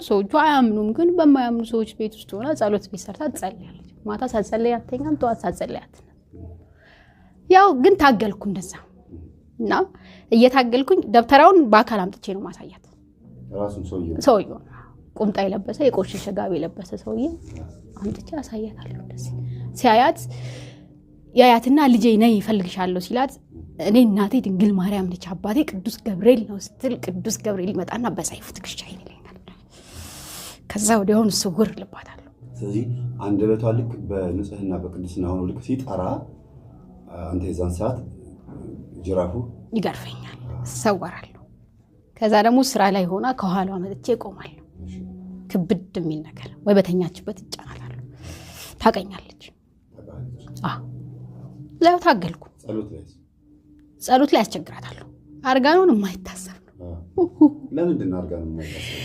ሰዎቹ አያምኑም፣ ግን በማያምኑ ሰዎች ቤት ውስጥ ሆና ጸሎት ቤት ሰርታ ትጸልያለች። ማታ ሳትጸልይ አትተኛም፣ ጠዋት ሳትጸልይ አትነሳም። ያው ግን ታገልኩ እንደዛ እና እየታገልኩኝ ደብተራውን በአካል አምጥቼ ነው ማሳያት። ራሱን ሰውዬው? ሰውዬው፣ ቁምጣ የለበሰ፣ የቆሸሸ ጋቢ የለበሰ ሰውዬ አምጥቼ አሳያታለሁ። እንደዚህ ሲያያት ያያትና ልጄ ነይ እፈልግሻለሁ ሲላት እኔ እናቴ ድንግል ማርያም ነች፣ አባቴ ቅዱስ ገብርኤል ነው ስትል ቅዱስ ገብርኤል ይመጣና በሰይፉ ትከሻዬን ይለኛል። ከዛ ወዲያውኑ ስውር ልባታለሁ። ስለዚህ አንደበቷ ልክ በንጽህና በቅድስና ሆኖ ልክ ሲጠራ አንተ የዛን ሰዓት ጅራፉ ይገርፈኛል፣ እሰወራለሁ። ከዛ ደግሞ ስራ ላይ ሆና ከኋላዋ መጥቼ እቆማለሁ። ክብድ የሚል ነገር ወይ በተኛችበት እጫናታለሁ። ታቀኛለች። ያው ታገልኩ። ጸሎት ላይ አስቸግራታለሁ። አርጋኖን የማይታሰብ ነው። ለምንድን ነው አርጋኖን የማይታሰብ?